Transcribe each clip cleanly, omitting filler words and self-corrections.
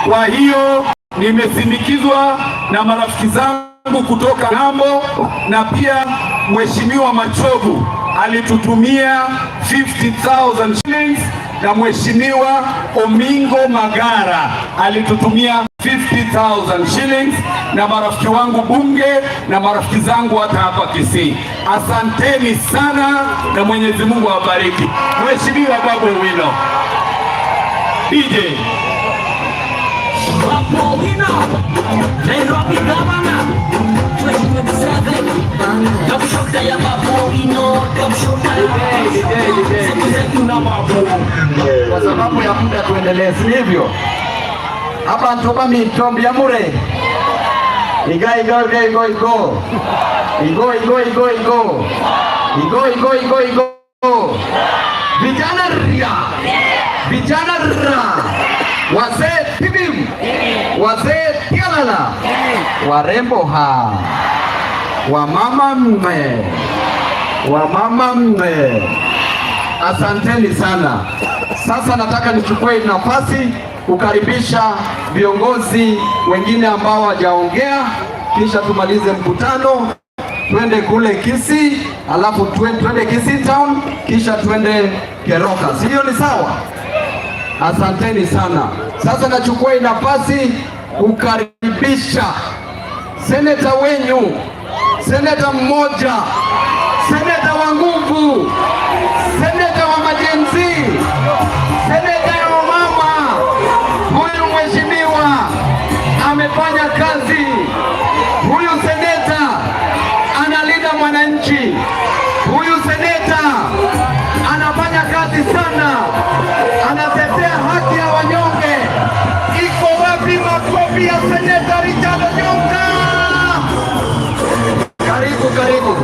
Kwa hiyo nimesindikizwa na marafiki zangu kutoka ng'ambo, na pia Mheshimiwa Machogu alitutumia 50,000 shillings na Mheshimiwa Omingo Magara alitutumia 50,000 shillings na marafiki wangu bunge na marafiki zangu hata hapa Kisii. Asanteni sana na Mwenyezi Mungu awabariki. Mheshimiwa Babu Owino. DJ. Babu Owino, Nairobi Governor 2027. Top ya Babu Owino, top. Kwa sababu ya muda tuendelee, si hivyo? Hapa ntoba mitombi ya mure iga iga iga igo igo igo igo igo igo igo igo igo igo. Vijana ria, vijana ra, wazee tibim, wazee tialala, warembo ha, wamama mme, wamama mme. Asanteni sana. Sasa nataka nichukue nafasi kukaribisha viongozi wengine ambao hawajaongea, kisha tumalize mkutano, twende kule Kisii, alafu twende Kisii Town, kisha twende Keroka. Si hiyo ni sawa? Asanteni sana. Sasa nachukua hii nafasi kukaribisha seneta wenyu, seneta mmoja, seneta wa nguvu, seneta wa ma-Gen Z, seneta ya wamama. Huyu mheshimiwa amefanya kazi. Huyu seneta analinda mwananchi. Huyu seneta anafanya kazi sana, anatetea haki ya wanyonge. Iko wapi makofi ya Seneta Richard Onyonka? Karibu, karibu.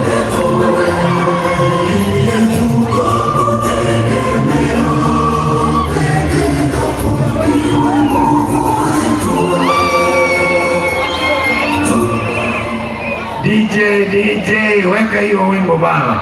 DJ, DJ, weka hiyo wimbo bana.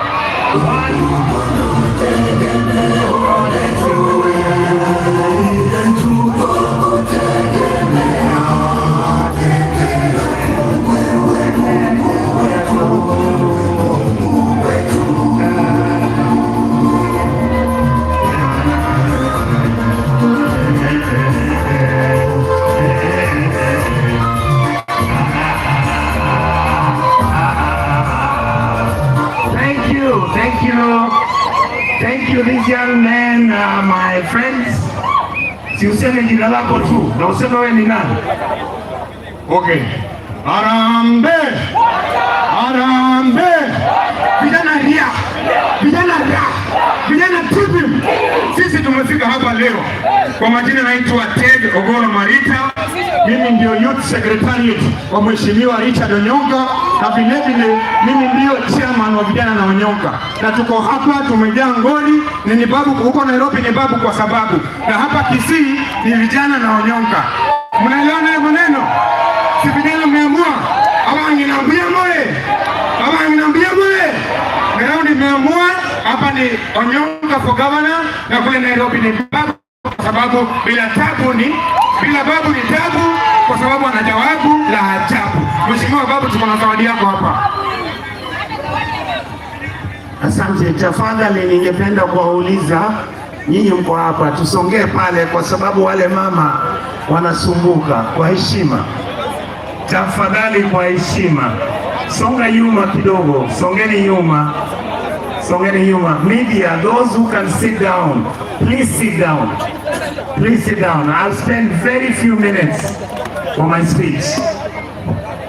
Thank you, thank you, thank you, these young men, my friends. Si useme jina lako tu, na useme wewe ni nani. Okay. Harambee! Harambee! Vijana ria! Vijana ria! Vijana tibi! Sisi tumefika hapa leo. Kwa majina naitwa Ted Ogoro Marita. Mimi ndio youth secretariat wa Mheshimiwa Richard Onyonka na vile vile mimi ndio chairman wa vijana na Onyonka. Na tuko hapa tumejaa ngoli, ni babu huko Nairobi ni babu kwa sababu. Na hapa Kisii ni vijana na Onyonka. Mnaelewana hayo maneno? Si vijana mmeamua? Abangina moye. Abangina moye. Na nimeamua hapa ni Onyonka for governor na kule Nairobi ni babu kwa sababu bila tabu ni bila babu ni tabu, kwa sababu ana jawabu la ajabu. Mheshimiwa Babu, tuko na zawadi yako hapa. Asante. Tafadhali, ningependa kuwauliza nyinyi mko hapa, tusongee pale, kwa sababu wale mama wanasumbuka. Kwa heshima, tafadhali, kwa heshima, songa nyuma kidogo, songeni nyuma, songeni nyuma. Media, those who can sit down, please sit down, please sit down. I'll spend very few minutes for my speech.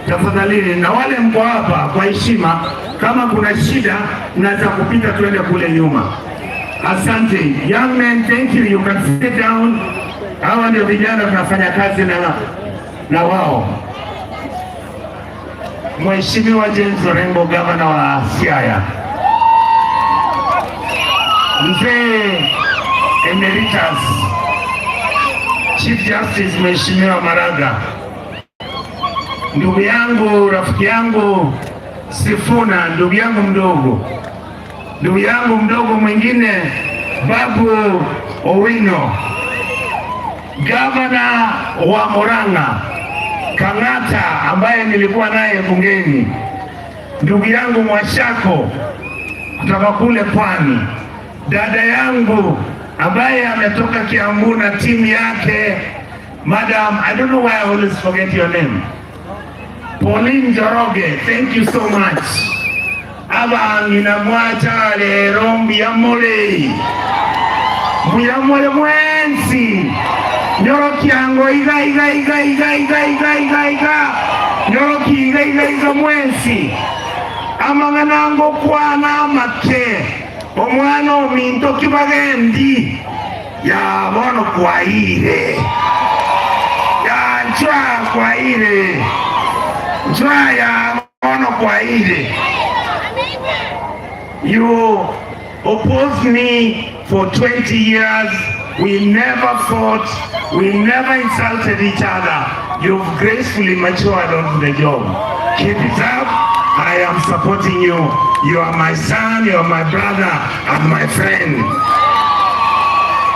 Tafadhalini, na wale mko hapa kwa heshima, kama kuna shida mnaweza kupita tuende kule nyuma. Asante. Young men, thank you. You can sit down. Hawa ndio vijana tunafanya kazi na wao. Mheshimiwa James Orengo, gavana wa Siaya, Mzee Emeritus Chief Justice Mheshimiwa Maraga, ndugu yangu, rafiki yangu Sifuna, ndugu yangu mdogo, ndugu yangu mdogo mwingine Babu Owino, Gavana wa Murang'a Kang'ata ambaye nilikuwa naye bungeni, ndugu yangu Mwashako kutoka kule Pwani, dada yangu ambaye ametoka Kiambu na timu yake, Madam, I don't know why I always forget your name, Pauline Njoroge, thank you so much. Abang'ina mwacha lero mbuyamule mbuyamule mwensi nyorokiango iga iga iga iga iga iga iga iga nyoroki iga iga iga mwensi amang'anango kwana amake omwana ominto kibagendi yabono kwaire yanchwa kwaire nchwa yabono kwaire. You opposed me for 20 years. We never fought. We never insulted each other. You've gracefully matured onto the job. Keep it up. I am supporting you. You are my son, you are my brother, and my friend.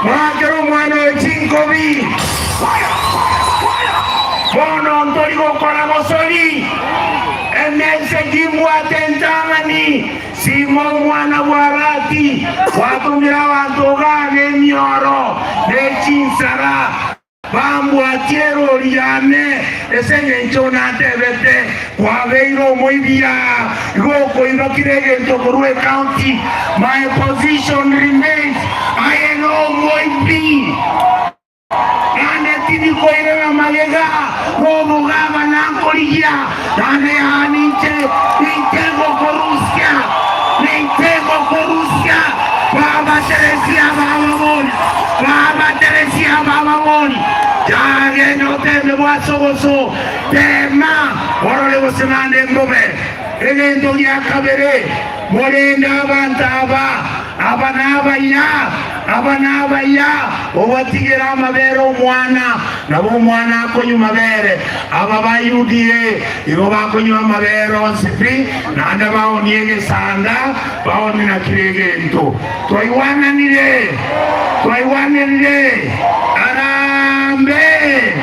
Mwakero mwana wechinkobi. Bono ntori gokora gosori. Emese jimwatentangani. Simo mwana bwarati watumira abantu gane emioro nechinsara bambwatiero lyane ese ng'encho natebete kwabeire omoibia igokoibakire egento korwa county. My position remains, I am omoibi nane tindikoirera magega gobogaba nankorigia nane yaninche nintegokorusya nintegokorusya. Baba Teresia baba boni Baba Teresia baba boni jageno teme bwasogoso tema orore gosenande mbobe egento gya kabere morenda abantu aba aba n'abaya aba n'abaya obatigera amabere omwana nabo omwana akonywa mabere aba bayudie igo bakonywa amabere onsi pi nande baonie egesanda baoni nakire egento twaiwananire twaiwananire. Harambee,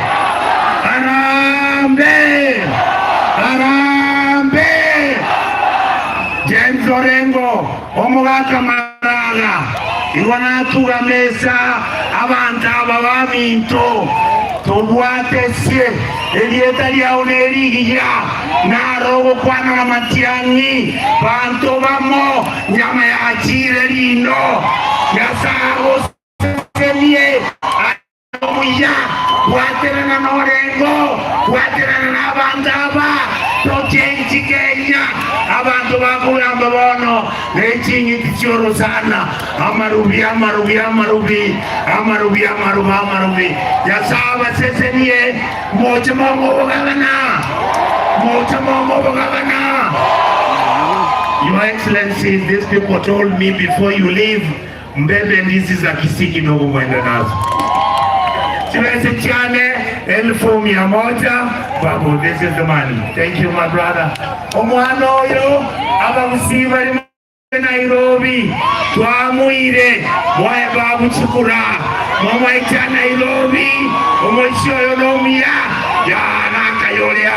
harambee, harambee. James Orengo omugaka maraga igo natuga mesa abantu aba baminto tobwatesie erieta liao nerigiya narogokwana na matiang'i bantu bamo nyama yachire lino nyasaye omuya bwaterana n'Orengo bwaterana n'abantu aba tochenji Kenya abantu bakugamba bono nechinyiti chyorosana amarubi amarubi amarubi amarubi amarubi amarubi yasaba sesenie moche mongo bogabana moche mongo bogabana. Your Excellency, these people told me before you leave, mbebe ndizi za Kisii kidogo mwende nazo. Siweze chane 100,000. Babu, this is the money. Thank you, my brother. Omwana oyo abagusi bali Nairobi twamwire mwaye babu chukura mwamwaita Nairobi omwisi oyo nomia yanakayolya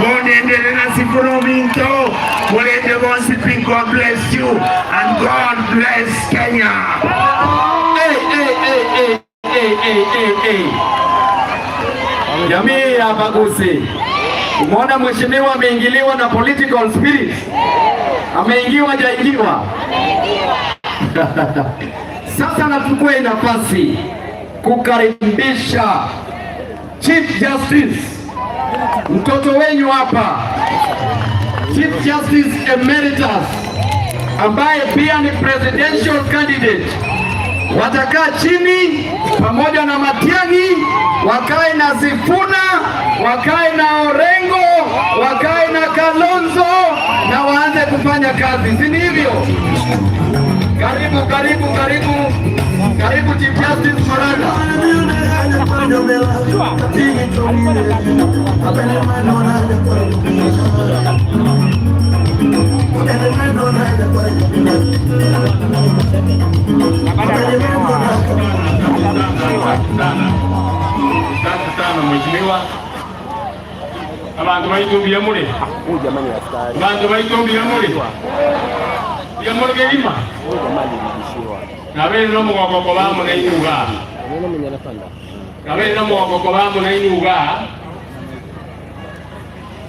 monendele na sifuno minto mulende bonsi. God bless you and God bless Kenya. Hey, hey, hey, hey, hey, hey, hey, hey. Jamii ya Bagusi, umeona mheshimiwa ameingiliwa na political spirit, ameingiwa jaingiwa. Sasa nachukua hii nafasi kukaribisha Chief Justice, mtoto wenyu hapa, Chief Justice Emeritus ambaye pia ni presidential candidate. Watakaa chini pamoja na Matiang'i, wakae na Sifuna, wakae na Orengo, wakae na Kalonzo na waanze kufanya kazi, si ni hivyo? Karibu, karibu, karibu, karibu Chief Justice Maraga. Asante sana mheshimiwa. Abantu baitumbia mule, abantu baitumbia mule ya mule gelima nabere no mugogoko bamunainuga, nabere no mugogoko bamunainuga,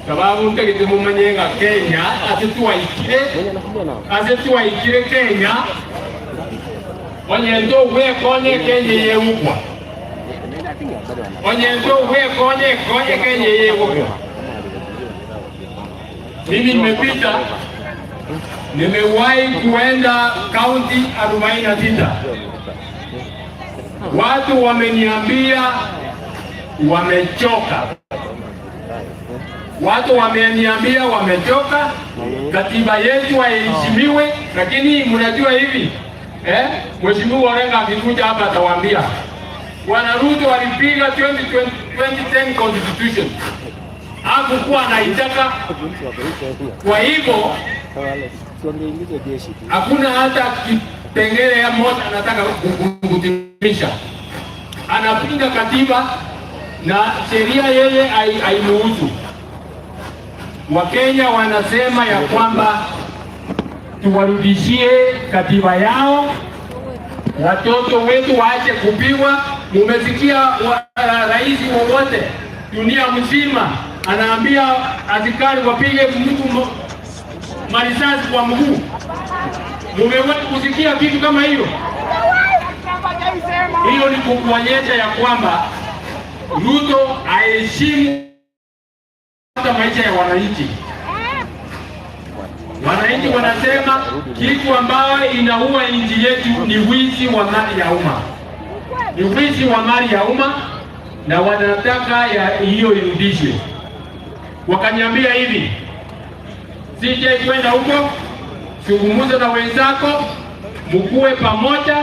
sababu ntegete mumanye nga Kenya ase twaikire, ase twaikire Kenya onyento ogwekonye Kenya yegukwa, onyento ogwekonye konye Kenya yegukwa. Mimi nimepita, nimewahi kuenda kaunti 46. Watu wameniambia wamechoka. Watu wameniambia wamechoka, katiba yetu haiheshimiwe. Lakini mnajua hivi, eh, Mheshimiwa Orengo akikuja hapa atawaambia Bwana Ruto alipiga 2020 2010 constitution, hakukuwa anaitaka. Kwa hivyo hakuna hata kipengele ya moja anataka kutimisha. Anapinga katiba na sheria, yeye haimuhusu. Wakenya wanasema ya kwamba tuwarudishie katiba yao, watoto wetu waache kupigwa. Mumesikia rais wowote dunia mzima anaambia askari wapige mtu marisasi kwa mguu? Mumewahi kusikia kitu kama hiyo? Hiyo ni kukuonyesha ya kwamba Ruto aheshimu hata maisha ya wananchi. Wananchi wanasema kitu ambayo inaua nchi yetu ni wizi wa mali ya umma, ni wizi wa mali ya umma, na wanataka ya hiyo irudishwe. Wakaniambia hivi, CJ, kwenda huko zungumza na wenzako, mkuwe pamoja,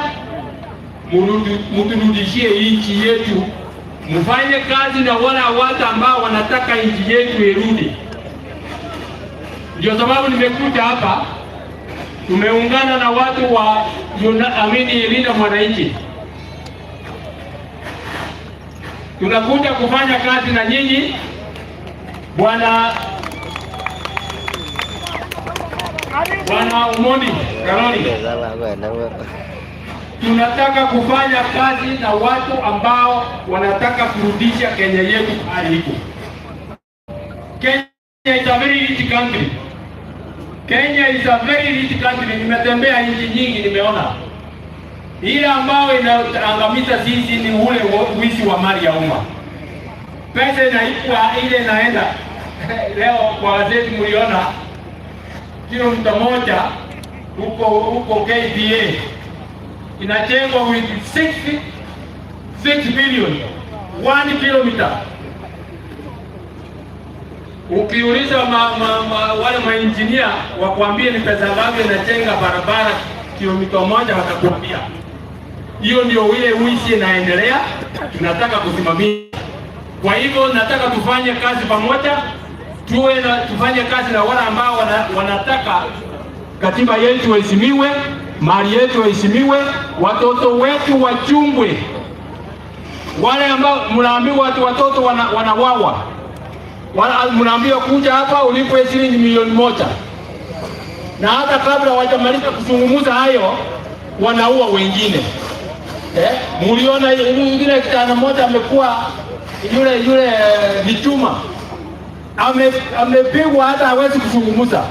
muturudishie nchi yetu, mfanye kazi na wale watu ambao wanataka nchi yetu irudi. Ndio sababu nimekuja hapa, tumeungana na watu wa amini Linda Mwananchi, tunakuja kufanya kazi na nyinyi, Bwana Omondi Karoli. Tunataka kufanya kazi na watu ambao wanataka kurudisha Kenya yetu hali iko. Kenya is a very rich country. Kenya is a very rich country. Nimetembea nchi nyingi, nimeona ile ambayo inaangamiza sisi ni ule wizi wa mali ya umma. Pesa inaibwa, ile inaenda. Leo kwa gazeti mliona kilomita 1 huko KPA inajengwa with 6 billion 1 kilometer. Ukiuliza wale maengineer wakwambie ni pesa ngapi inajenga barabara kilomita 1, watakuambia hiyo ndio ile wizi inaendelea. Tunataka kusimamia. Kwa hivyo nataka tufanye kazi pamoja, tuwe na tufanye kazi na wale ambao wanataka katiba yetu iheshimiwe, mali yetu iheshimiwe, watoto wetu wachungwe. Wale ambao mnaambiwa watu watoto wanawawa, mnaambiwa kuja hapa ulipwe shilingi milioni 1, na hata kabla hawajamaliza kuzungumza hayo wanaua wengine. Eh, muliona yule kijana mmoja amekuwa yule yule Vichuma amepigwa hata hawezi kuzungumza.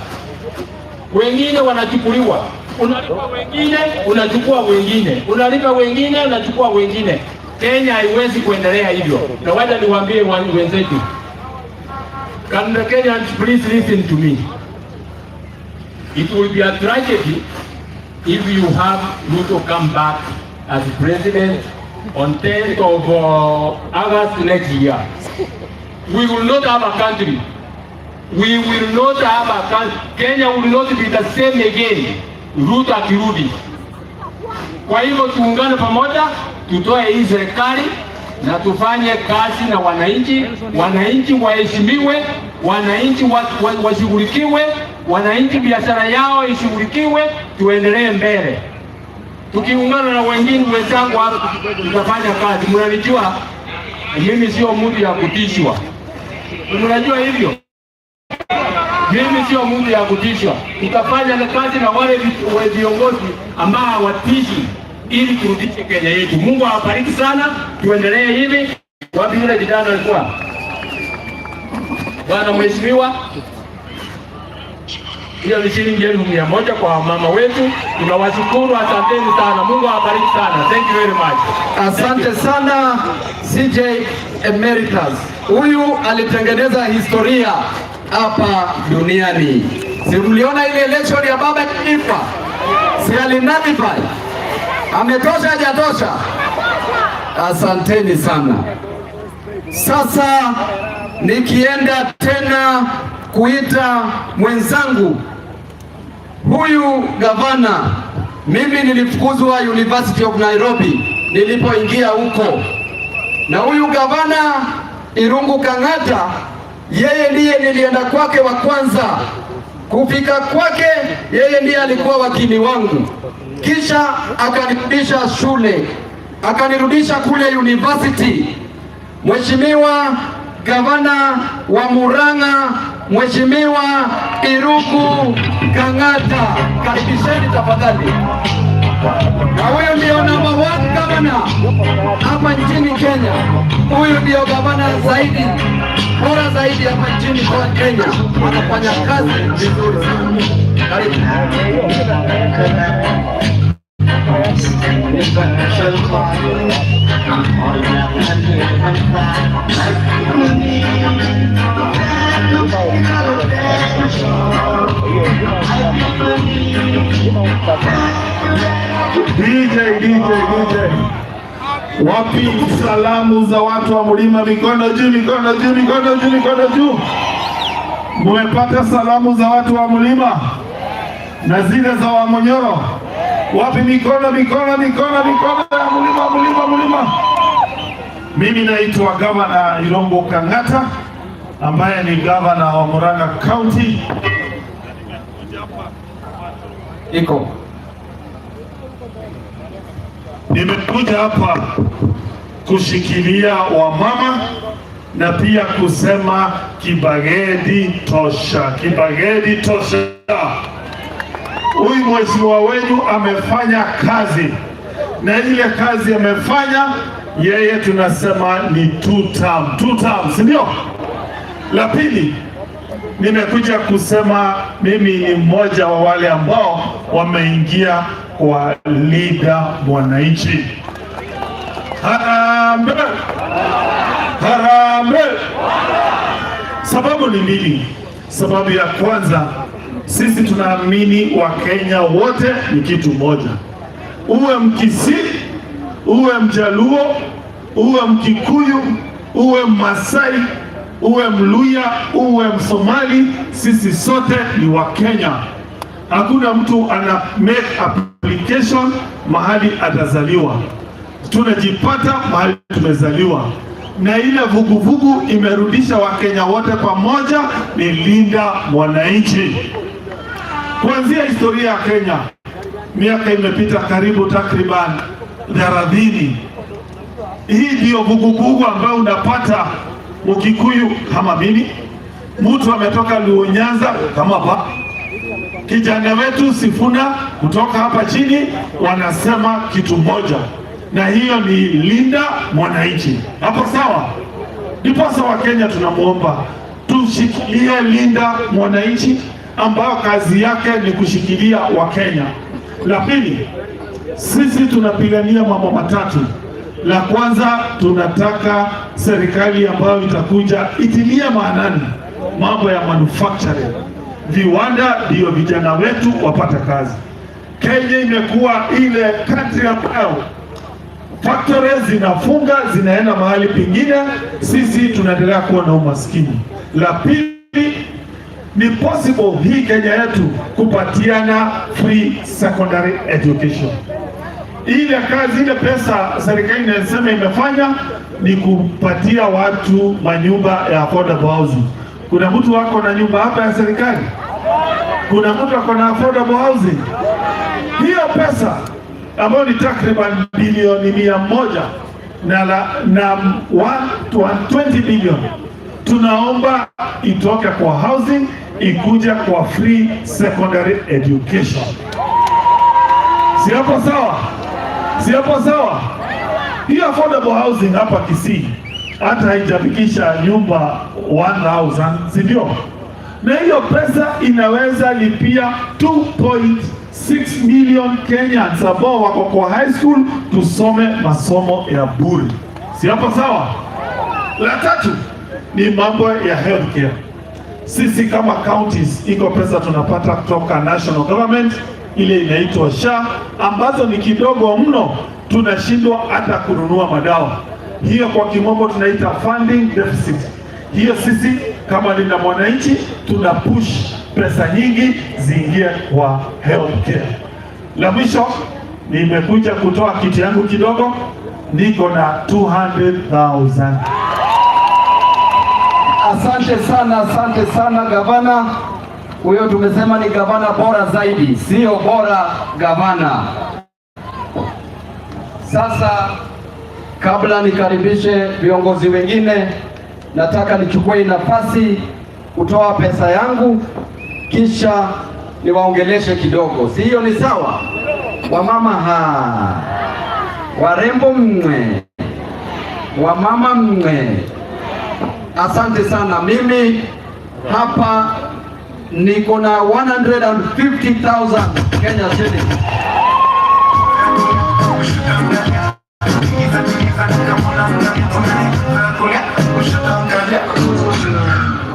Wengine wanachukuliwa, unalipa wengine, unachukua wengine, unalipa wengine, unachukua wengine. Kenya haiwezi kuendelea hivyo. Na wacha niwaambie wenzetu, can the Kenyans please listen to me? It will be a tragedy if you have Ruto come back as president on 10th of August next year. We will not have a country. We will not have a country. Kenya will not be the same again. Ruto akirudi. Kwa hivyo tuungane pamoja, tutoe hii serikali na tufanye kazi na wananchi, wananchi waheshimiwe, wananchi washughulikiwe. Wananchi biashara yao ishughulikiwe, tuendelee mbele. Tukiungana na wengine wenzangu hapa tutafanya kazi. Mnanijua mimi sio mtu ya kutishwa, mnajua hivyo. Mimi sio mtu ya kutishwa. Tutafanya kazi na wale viongozi ambao hawatishi ili turudishe Kenya yetu. Mungu awabariki sana, tuendelee hivi. Wapi yule kijana alikuwa? Bwana Mheshimiwa, hiyo ni shilingi 100,000 kwa mama wetu. Tunawashukuru, asanteni sana. Mungu awabariki sana. Thank you very much. Asante sana CJ Emeritus. Huyu alitengeneza historia hapa duniani. Si mliona ile election ya baba taifa? Si alinullify? Ametosha hajatosha? Asanteni sana. Sasa nikienda tena kuita mwenzangu huyu gavana, mimi nilifukuzwa University of Nairobi nilipoingia huko, na huyu gavana Irungu Kang'ata, yeye ndiye nilienda kwake wa kwanza. Kufika kwake, yeye ndiye alikuwa wakili wangu, kisha akanirudisha shule, akanirudisha kule university. Mheshimiwa gavana wa Murang'a, Mheshimiwa Irungu Kang'ata, karibisheni tafadhali. Na huyu ndio number one governor hapa nchini Kenya. Huyu ndio gavana zaidi bora zaidi hapa nchini kwa Kenya, anafanya kazi vizuri sana. Karibu. DJ, DJ, DJ. Wapi salamu za watu wa mlima? Mikono juu, mikono juu, mikono juu, mikono juu. Mumepata salamu za watu wa mlima na zile za Wamunyoro? Wapi mikono, mikono, mikono, mikono ya mlima, mlima, mlima. Mimi naitwa Gavana Irungu Kang'ata ambaye ni gavana wa Murang'a County. Iko Nimekuja hapa kushikilia wamama na pia kusema Kibagedi tosha, Kibagedi tosha. Huyu mheshimiwa wenu amefanya kazi na ile kazi amefanya yeye, tunasema ni two term, two term, si ndio? La pili, nimekuja kusema mimi ni mmoja wa wale ambao wameingia kwa Linda Mwananchi. Harambee! Harambee! Sababu ni mbili. Sababu ya kwanza, sisi tunaamini Wakenya wote ni kitu moja, uwe Mkisii, uwe Mjaluo, uwe Mkikuyu, uwe Mmasai, uwe Mluya, uwe Msomali, sisi sote ni Wakenya. Hakuna mtu ana make application mahali atazaliwa, tunajipata mahali tumezaliwa, na ile vuguvugu imerudisha Wakenya wote pamoja, ni Linda Mwananchi. Kuanzia historia ya Kenya, miaka imepita karibu takriban 30. Hii ndiyo vuguvugu ambayo unapata Mkikuyu kama mimi, mtu ametoka Luo Nyanza kama ba kijana wetu Sifuna kutoka hapa chini, wanasema kitu moja, na hiyo ni Linda Mwananchi. Hapo sawa? Ndiposa Wakenya tunamwomba tushikilie Linda Mwananchi ambayo kazi yake ni kushikilia Wakenya. La pili, sisi tunapigania mambo matatu. La kwanza, tunataka serikali ambayo itakuja itilie maanani mambo ya manufacturing, viwanda, ndiyo vijana wetu wapate kazi. Kenya imekuwa ile country ambayo factories zinafunga zinaenda mahali pengine, sisi tunaendelea kuwa na umaskini. La pili ni possible hii Kenya yetu kupatiana free secondary education. Ile kazi ile pesa serikali inasema imefanya ni kupatia watu manyumba ya affordable housing. Kuna mtu wako na nyumba hapa ya serikali? Kuna mtu ako na affordable housing? Hiyo pesa ambayo ni takriban bilioni 100 na 120 billion, tunaomba itoke kwa housing ikuja kwa free secondary education. Si hapo sawa? Si hapo sawa? Hiyo affordable housing hapa Kisii hata haijafikisha nyumba 1000, si ndio? Na hiyo pesa inaweza lipia 2.6 million Kenyans ambao wako kwa high school tusome masomo ya bure. Si hapo sawa? La tatu ni mambo ya healthcare. Sisi kama counties iko pesa tunapata kutoka national government, ile inaitwa SHA, ambazo ni kidogo mno, tunashindwa hata kununua madawa. Hiyo kwa kimombo tunaita funding deficit. Hiyo sisi kama Linda Mwananchi tuna push pesa nyingi ziingie kwa healthcare. La mwisho, nimekuja kutoa kiti yangu kidogo, niko na 200,000. Asante sana, asante sana gavana. Huyo tumesema ni gavana bora zaidi, sio bora gavana. Sasa kabla nikaribishe viongozi wengine, nataka nichukue nafasi kutoa pesa yangu kisha niwaongeleshe kidogo, si hiyo ni sawa? Wamama ha, warembo mwe, wamama mwe, asante sana. Mimi hapa niko na 150,000 Kenya shillings.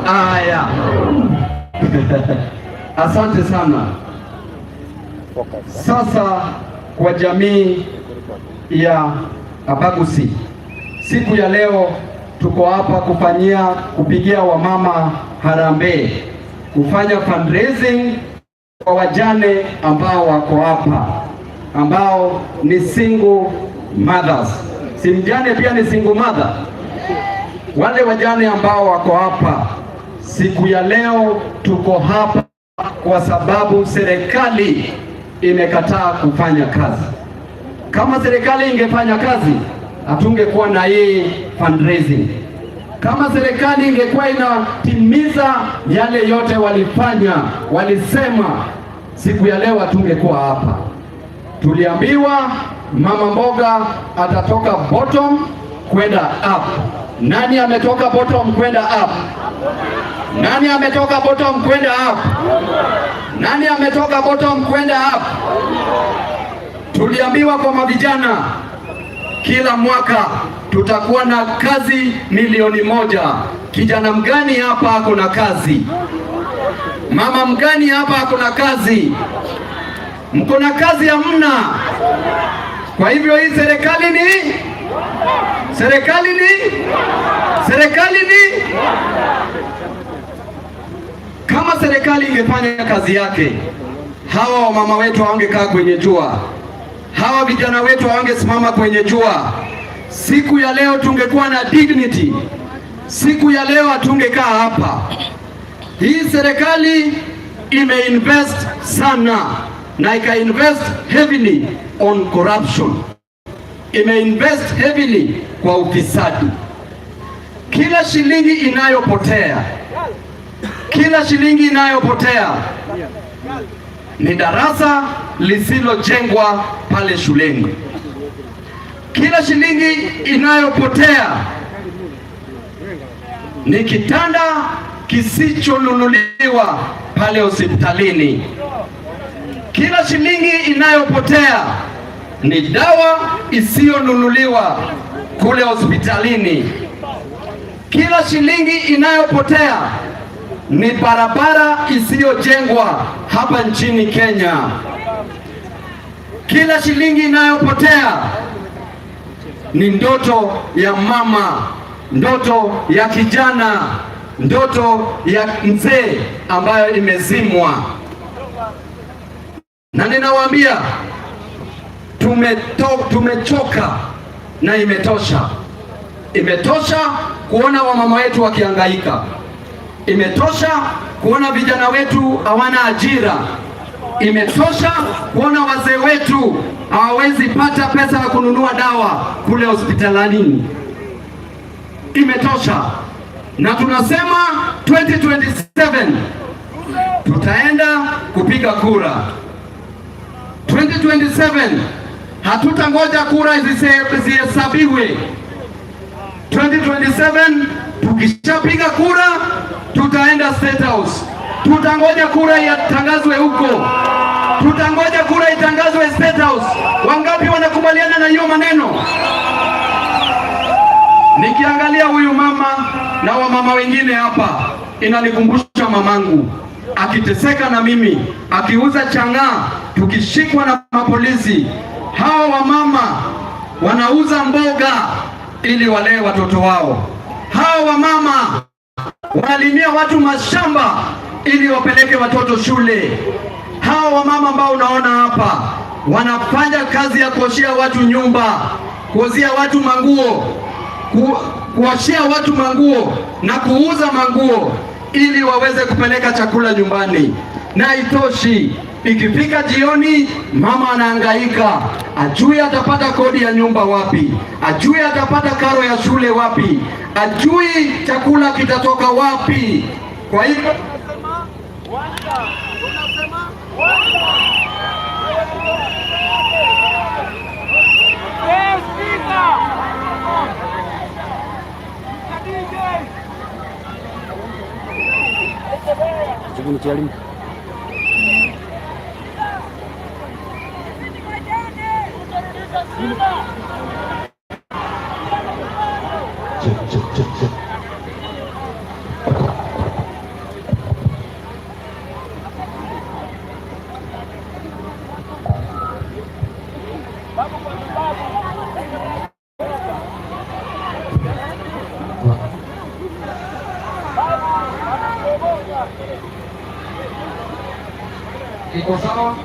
Aya, asante sana. Sasa kwa jamii ya Abagusii, siku ya leo tuko hapa kufanyia kupigia wamama harambee, kufanya fundraising kwa wajane ambao wako hapa ambao ni single mothers. Si mjane pia ni single mother? Wale wajane ambao wako hapa siku ya leo, tuko hapa kwa sababu serikali imekataa kufanya kazi. Kama serikali ingefanya kazi, hatungekuwa na hii fundraising. Kama serikali ingekuwa inatimiza yale yote walifanya, walisema, siku ya leo hatungekuwa hapa. Tuliambiwa mama mboga atatoka bottom kwenda up. Nani ametoka bottom kwenda up? Nani ametoka bottom kwenda up? Nani ametoka bottom kwenda up? Tuliambiwa kwa mavijana kila mwaka tutakuwa na kazi 1 milioni. Kijana mgani hapa ako na kazi? Mama mgani hapa ako na kazi? Mko na kazi? Hamna. Kwa hivyo hii serikali ni kama serikali ingefanya kazi yake, hawa wamama wetu hawangekaa kwenye jua, hawa vijana wetu hawangesimama kwenye jua. Siku ya leo tungekuwa na dignity. Siku ya leo hatungekaa hapa. Hii serikali imeinvest sana na ikainvest heavily on corruption, imeinvest heavily kwa ufisadi. Kila shilingi inayopotea, kila shilingi inayopotea ni darasa lisilojengwa pale shuleni. Kila shilingi inayopotea ni kitanda kisichonunuliwa pale hospitalini. Kila shilingi inayopotea ni dawa isiyonunuliwa kule hospitalini. Kila shilingi inayopotea ni barabara isiyojengwa hapa nchini Kenya. Kila shilingi inayopotea ni ndoto ya mama, ndoto ya kijana, ndoto ya mzee ambayo imezimwa. Na ninawaambia tumechoka na imetosha. Imetosha kuona wamama wetu wakihangaika. Imetosha kuona vijana wetu hawana ajira. Imetosha kuona wazee wetu hawawezi pata pesa ya kununua dawa kule hospitalini. Imetosha, na tunasema 2027 tutaenda kupiga kura. 2027 hatutangoja kura zihesabiwe. 2027 tukishapiga kura tutaenda State House, tutangoja kura itangazwe huko, tutangoja kura itangazwe State House. Wangapi wanakubaliana na hiyo maneno? Nikiangalia huyu mama na wamama wengine hapa, inanikumbusha mamangu akiteseka na mimi akiuza chang'aa, tukishikwa na mapolisi. Hawa wamama wanauza mboga ili walee watoto wao. Hawa wamama wanalimia watu mashamba ili wapeleke watoto shule. Hawa wamama ambao unaona hapa wanafanya kazi ya kuoshea watu nyumba, kuozia watu manguo, kuoshea watu manguo na kuuza manguo ili waweze kupeleka chakula nyumbani. Na itoshi, ikifika jioni mama anahangaika, ajui atapata kodi ya nyumba wapi, ajui atapata karo ya shule wapi, ajui chakula kitatoka wapi. Kwa hivyo iko sawa?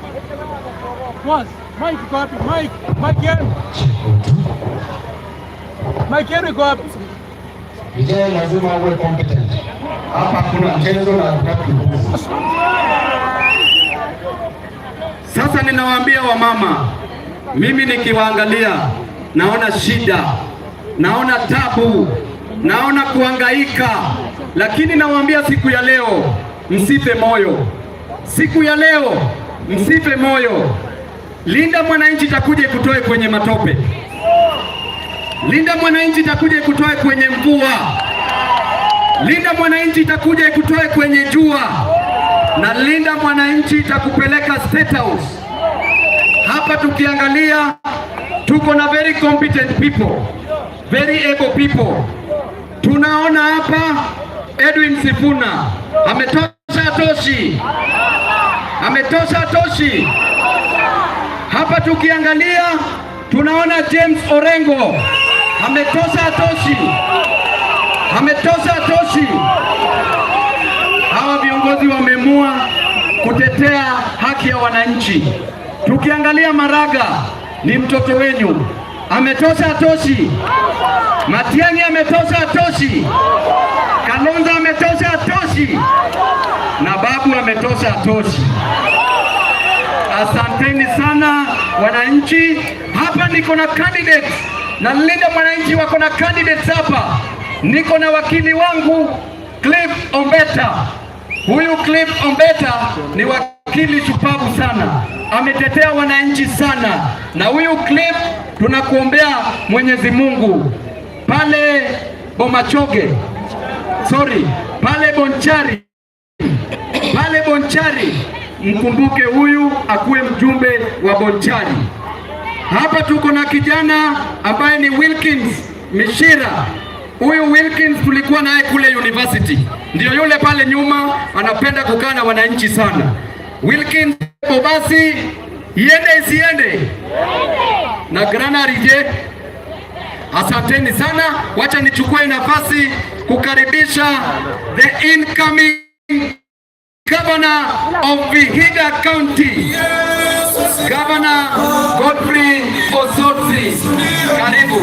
Mike iko wapi? Mike, Mike yenu. Mike yenu iko wapi? Vijana lazima uwe competent. Hapa kuna mchezo na hatutaki upuzi. Sasa ninawaambia wamama, mimi nikiwaangalia naona shida, naona tabu, naona kuhangaika, lakini nawaambia siku ya leo msife moyo. Siku ya leo msife moyo. Linda Mwananchi itakuja ikutoe kwenye matope. Linda Mwananchi itakuja ikutoe kwenye mvua. Linda Mwananchi itakuja ikutoe kwenye jua, na Linda Mwananchi itakupeleka State House. Hapa tukiangalia tuko na very competent people, very able people. Tunaona hapa Edwin Sifuna ametosha, atoshi? Ametosha, atoshi? Hapa tukiangalia tunaona James Orengo ametosha, atoshi? Ametosha, atoshi? Hawa viongozi wameamua kutetea haki ya wananchi. Tukiangalia Maraga ni mtoto wenyu, ametosha, atoshi? Matiang'i ametosha, atoshi? Kalonzo ametosha, atoshi? Na Babu ametosha, atoshi? Asanteni sana wananchi. Hapa niko na candidates na Linda Mwananchi wako na candidates hapa. Niko na wakili wangu Cliff Ombeta. Huyu Cliff Ombeta ni wakili shupavu sana, ametetea wananchi sana, na huyu Cliff tunakuombea Mwenyezi Mungu pale Bomachoge, sorry, pale Bonchari, pale Bonchari, mkumbuke huyu akuwe mjumbe wa Bonchari. Hapa tuko na kijana ambaye ni Wilkins Mishira. Huyu Wilkins tulikuwa naye kule university, ndio yule pale nyuma anapenda kukaa na wananchi sana. Wilkins basi iende isiende na Granary je? Asanteni sana, wacha nichukue nafasi kukaribisha the incoming Governor of Vihiga County, Governor Godfrey Osotsi. Karibu.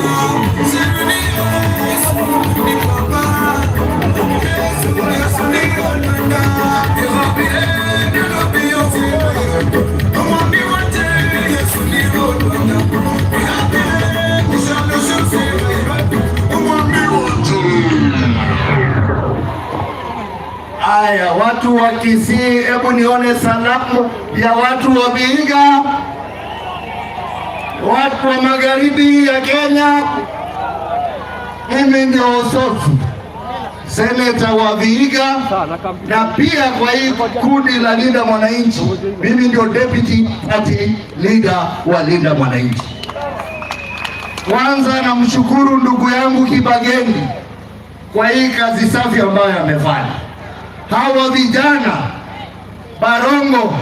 Haya, watu wa Kisii, hebu nione salamu ya watu wa Vihiga, watu wa magharibi ya Kenya. Mimi ndio Osotsi, seneta wa Vihiga, na pia kwa hii kundi la Linda Mwananchi, mimi ndio deputy party leader wa Linda Mwananchi. Kwanza namshukuru ndugu yangu Kibagendi kwa hii kazi safi ambayo amefanya. Hawa vijana Barongo,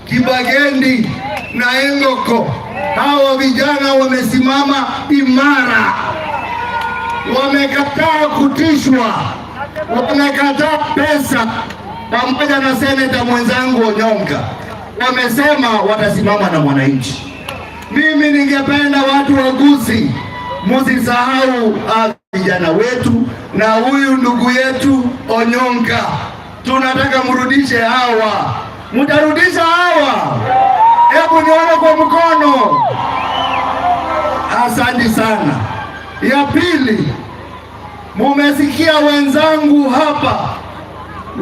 Kibagendi na Engoko, hawa vijana wamesimama imara, wamekataa kutishwa, wamekataa pesa, pamoja na seneta mwenzangu Onyonka, wamesema watasimama na mwananchi. Mimi ningependa watu wa Gusii musisahau vijana wetu na huyu ndugu yetu Onyonka, tunataka mrudishe hawa. Mtarudisha hawa? Hebu nione kwa mkono. Asante sana. Ya pili, mumesikia wenzangu hapa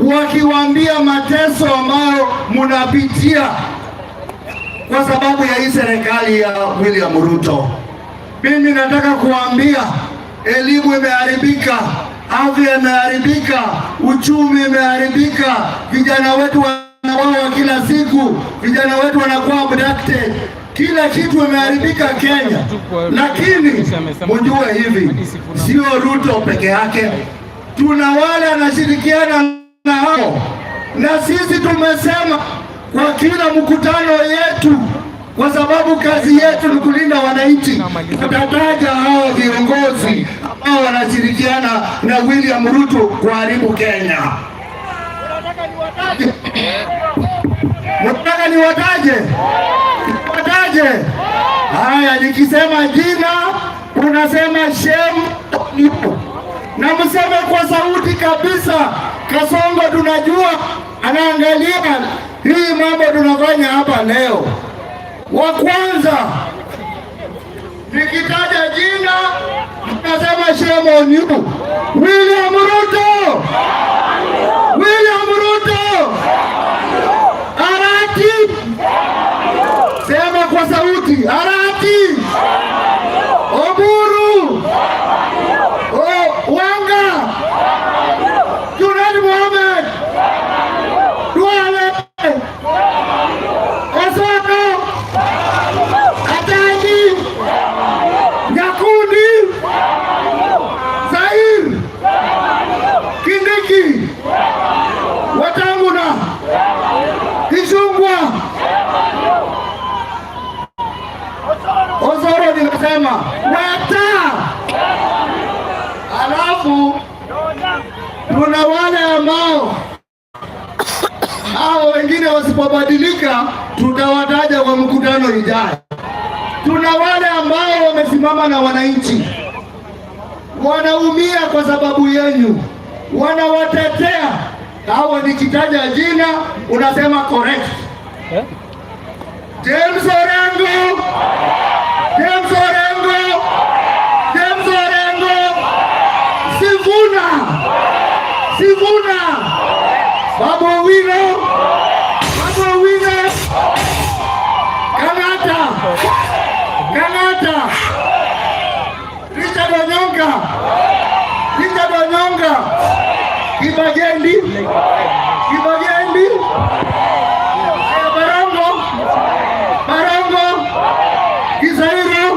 wakiwaambia mateso ambayo munapitia kwa sababu ya hii serikali ya William Ruto. Mimi nataka kuambia elimu imeharibika, afya imeharibika, uchumi imeharibika, vijana wetu wanauawa kila siku, vijana wetu wanakuwa abducted, kila kitu imeharibika Kenya. Lakini mjue hivi, sio Ruto peke yake, tuna wale anashirikiana na hao, na sisi tumesema kwa kila mkutano yetu, kwa sababu kazi yetu ni kulinda wananchi. Tutataja hao viongozi ambao wanashirikiana na William Ruto kuharibu Kenya. Mnataka niwataje? Niwataje? Haya, nikisema jina unasema shame on you, na mseme kwa sauti kabisa. Kasongo tunajua anaangalia hii mambo tunafanya hapa leo. Wa kwanza nikitaja jina mnasema shame on you. William Ruto, William Ruto, Arati, sema kwa sauti, Arati, Oburu, oh, Wanga, Junet Mohamed, Duale, Osoro, Atandi, Nyakundi, Zair, Kindiki, Wetangula, Ichung'wah, Osoro nimesema Weta. Alafu tuna wale ambao hao wengine wasipobadilika tutawataja kwa mkutano ijayo. Tuna wale ambao wamesimama na wananchi, wanaumia kwa sababu yenu, wanawatetea. Hao nikitaja jina unasema correct. James Orengo, James Orengo, James Orengo, Sifuna, Sifuna, Babu Owino, Babu Owino, Kang'ata, Kang'ata, Richard Onyonka, Richard Onyonka, Kibagendi, Kibagendi, Barongo, Barongo, Gisairo,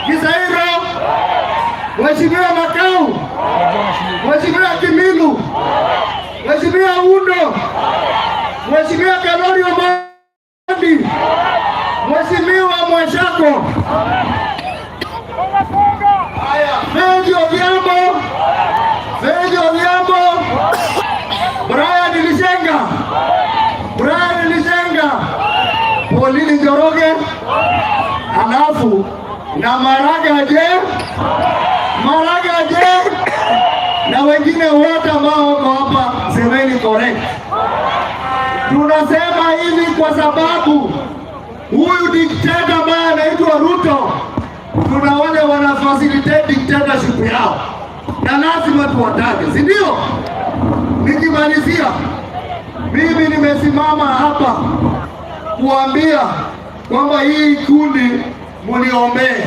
Gisairo, Mheshimiwa Makau, Mheshimiwa Kimilu, Mheshimiwa Oundo, Mheshimiwa Kalori Omondi, Mheshimiwa Mwashako, haya, Feji Odhiambo, Feji Odhiambo, Brian Lishenga, Brian Lishenga, Pauline Njoroge, halafu na Maraga je, Maraga je, na wengine wote ambao wako hapa, semeni correct. Tunasema hivi kwa sababu huyu dikteta ambaye anaitwa Ruto, tuna wale wana facilitate dictatorship yao, na lazima tuwataje, si ndio? Nikimalizia, mimi nimesimama hapa kuambia kwamba hii kundi muniombee,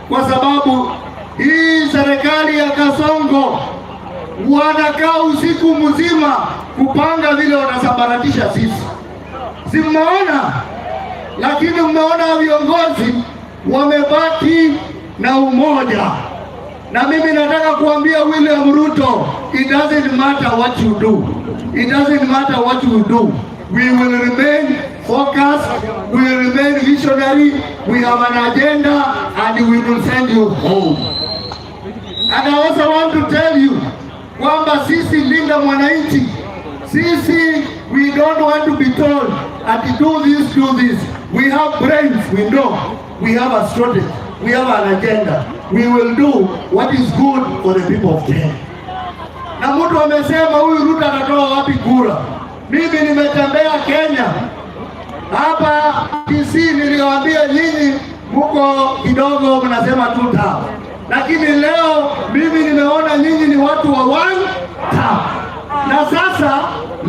kwa sababu hii serikali ya Kasongo wanakaa usiku mzima kupanga vile wanasambaratisha sisi. Si mmeona? Lakini mmeona viongozi wamebaki na umoja. Na mimi nataka kuambia William Ruto, it doesn't matter what you do. It doesn't matter what you do. We will remain focused, we will remain visionary, we have an agenda and we will send you home. And I also want to tell you kwamba sisi Linda Mwananchi, sisi we don't want to be told ati do this, do this. We have brains, we know. We have a strategy, we have an agenda. We will do what is good for the people of Kenya. Na mtu amesema huyu Ruto atatoa wapi kura? Mimi nimetembea Kenya hapa Kisii, niliwaambia nyinyi mko kidogo mnasema two term, lakini leo mimi nimeona nyinyi ni watu wa one term. Na sasa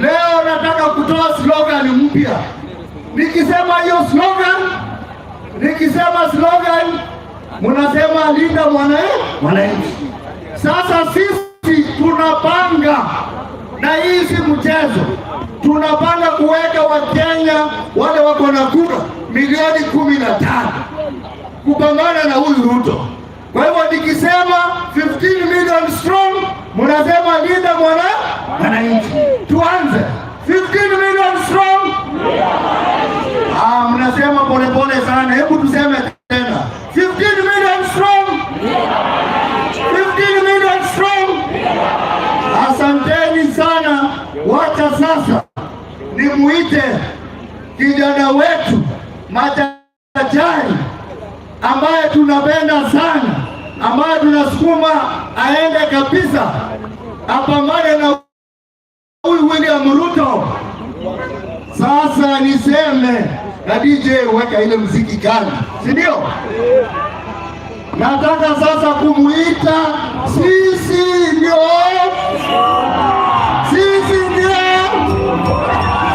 leo nataka kutoa slogan mpya. Nikisema hiyo slogan, nikisema slogan mnasema linda mwananchi. Sasa sisi tunapanga, na hii si mchezo, tunapanga kuweka Wakenya wale wako na kura milioni 15 kupambana na huyu Ruto. Kwa hivyo nikisema 15 million strong, mnasema linda mwananchi. Tuanze 15 million strong. Ah, mnasema polepole sana. Hebu tuseme tena 15 million strong. 15 million strong. Asanteni sana. Wacha sasa nimuite kijana wetu machachari ambaye tunapenda sana, ambaye tunasukuma aende kabisa apambane na huyu William Ruto. Sasa niseme na DJ, weka ile mziki kali, si ndio? Nataka sasa kumuita, sisi ndio, sisi ndio,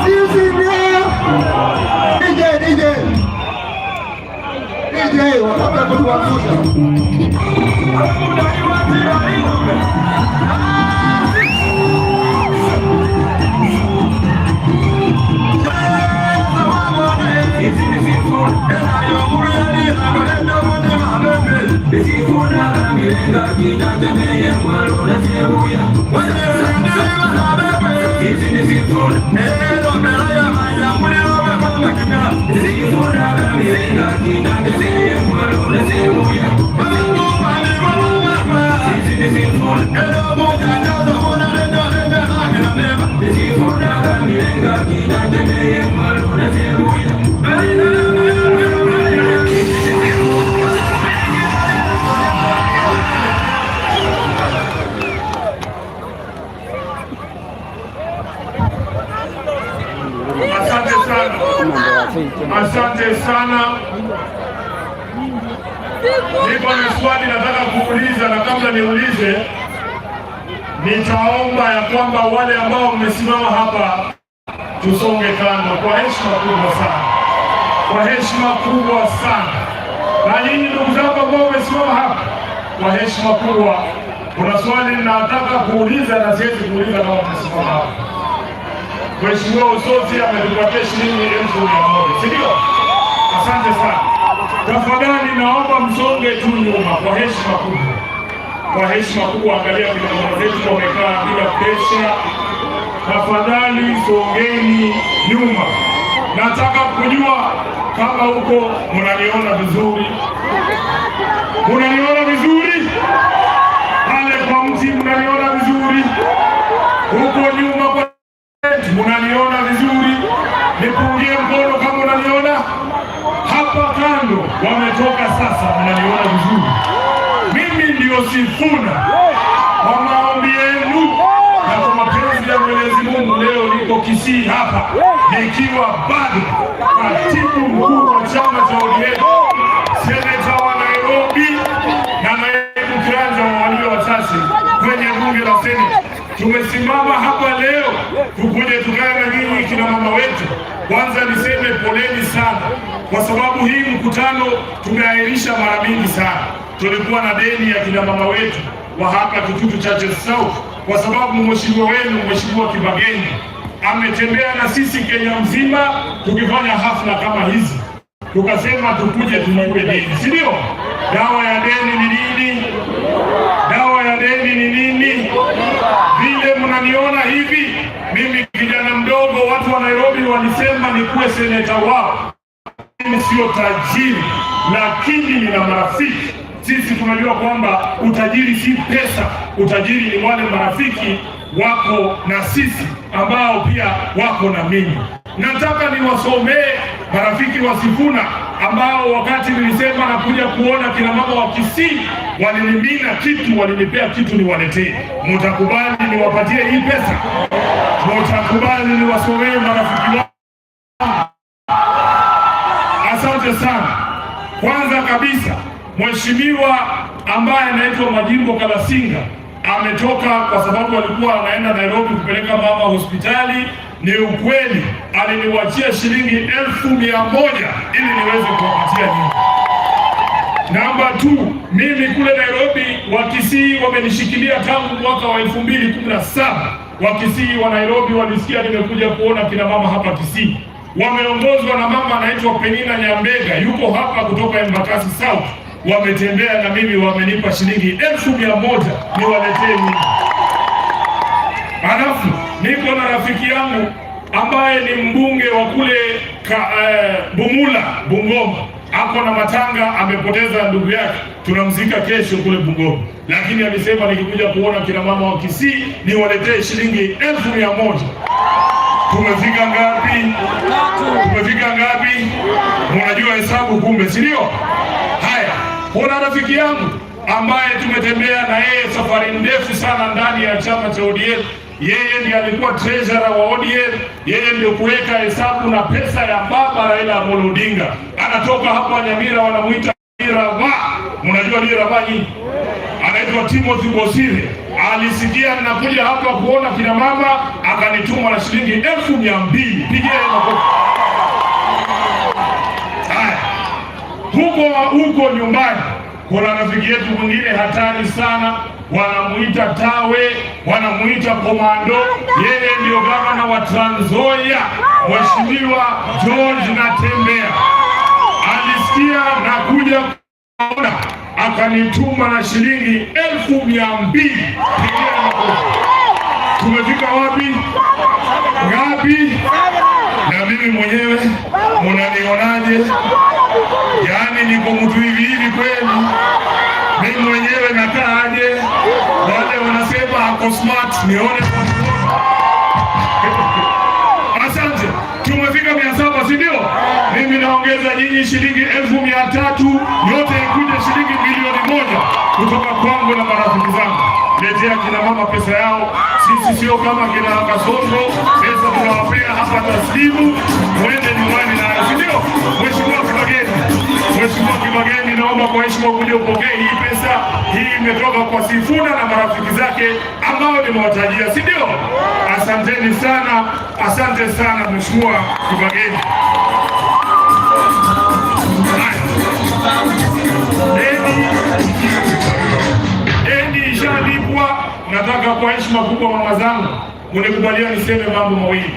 sisi ndio. DJ, DJ, DJ, wataka kutuangusha. Asante sana, asante sana. Niko na swali nataka kuuliza, na kabla niulize, nitaomba ya kwamba wale ambao mmesimama hapa tusonge kando kwa heshima kubwa sana, kwa heshima kubwa sana. Na nyinyi ndugu zangu ambao mmesimama hapa, kwa heshima kubwa, kuna swali nataka kuuliza na siwezi kuuliza kama mmesimama hapa. Mheshimiwa Osotsi ametupatia shilingi 100,000, si ndio? Asante sana. Tafadhali naomba msonge tu nyuma kwa heshima kubwa, kwa heshima kubwa. Angalia vile mama zetu wamekaa bila presha. Tafadhali songeni nyuma. Nataka kujua kama huko mnaniona vizuri, mnaniona vizuri pale kwa mti, mnaniona vizuri huko nyuma kwa munaniona vizuri? Nipungie mkono kama unaniona. Hapa kando wametoka sasa, mnaniona vizuri. Mimi ndio Sifuna, kwa maombi yenu na kwa mapenzi ya Mwenyezi Mungu, leo niko Kisii hapa nikiwa bado katibu mkuu wa chama cha ODM, seneta wa Nairobi na naibu kiranja wa walio wachache kwenye bunge la Seneti. Tumesimama hapa leo tukuje tukae na nyinyi kina mama wetu. Kwanza niseme poleni sana, kwa sababu hii mkutano tumeahirisha mara mingi sana. Tulikuwa na deni ya kina mama wetu wa hapa Kitutu Chache South, kwa sababu mheshimiwa wenu, Mheshimiwa Kibagendi, ametembea na sisi Kenya mzima tukifanya hafla kama hizi, tukasema tukuje tulipe deni, si ndio? Dawa ya deni ni nini? Dawa ya deni ni nini? Vile mnaniona hivi, mimi kijana mdogo, watu wa Nairobi walisema nikuwe seneta wao. Mimi sio tajiri, lakini nina marafiki. Sisi tunajua kwamba utajiri si pesa, utajiri ni wale marafiki wako na sisi ambao pia wako na mimi. Nataka niwasomee marafiki wa Sifuna ambao wakati nilisema nakuja kuona kina mama wa Kisii walinimina kitu, walinipea kitu niwaletee. Mutakubali niwapatie hii pesa? Mutakubali niwasomee marafiki wao? Asante sana. Kwanza kabisa, mheshimiwa ambaye anaitwa Majimbo Kalasinga ametoka kwa sababu alikuwa anaenda Nairobi kupeleka mama hospitali. Ni ukweli, aliniwachia shilingi 100,000 ili niweze kuwapatia nyinyi. Namba 2, mimi kule Nairobi Wakisii wamenishikilia tangu mwaka wa 2017. Wakisii wa Nairobi walisikia nimekuja kuona kina mama hapa Kisii, wameongozwa na mama anaitwa Penina Nyambega, yuko hapa kutoka Embakasi South. Wametembea na mimi, wamenipa shilingi 100,000 niwaletee nyinyi. Halafu niko na rafiki yangu ambaye ni mbunge wa kule Bumula, Bungoma, ako na matanga, amepoteza ndugu yake, tunamzika kesho kule Bungoma, lakini alisema nikikuja kuona kina mama wa Kisii niwaletee shilingi 100,000. Tumefika ngapi? Tumefika ngapi? Mnajua hesabu kumbe, si ndio? Haya, kuna rafiki yangu ambaye tumetembea na yeye safari ndefu sana ndani ya chama cha ODM. Yeye ndiye alikuwa treasurer wa ODM, yeye ndio kuweka hesabu na pesa ya baba Raila Amolo Odinga. Anatoka hapa Nyamira, wanamuita Rava. Mnajua ni Rava nyinyi? Anaitwa Timothy Bosire. Alisikia ninakuja hapa kuona kina mama, akanituma na shilingi 200,000. Pigia makofi. Haya, huko huko nyumbani kuna rafiki yetu mwingine hatari sana, wanamuita Tawe, wanamuita Komando. Yeye ndio gavana wa Trans Nzoia, Mheshimiwa George Natembeya. Alisikia nakuja kuona, akanituma na shilingi 200,000. Pigia makofi. Tumefika wapi? Ngapi? Na mimi mwenyewe munanionaje? Yaani niko mtu hivi hivi kweli? Mimi mwenyewe nakaaje? Wale wanasema ako smart, nione kwa mkono. Asante. Tumefika 700, si ndio? Mimi naongeza nyinyi shilingi 300,000, yote ikuje shilingi 1,000,000 kutoka kwangu na marafiki zangu. Letea kina mama pesa yao. Sisi sio kama kina Kasongo, pesa tunawapea hapa taslimu, mwende nyumbani nayo, si ndio? Mheshimiwa Kibagendi, Mheshimiwa Kibagendi, naomba kwa heshima ukuje upokee hii pesa. Hii imetoka kwa Sifuna na marafiki zake ambao nimewatajia, si ndio? Asanteni sana, asante sana Mheshimiwa Kibagendi. Haya. Deni ishalipwa. Nataka kwa heshima kubwa, mama zangu, mnikubalia niseme mambo mawili.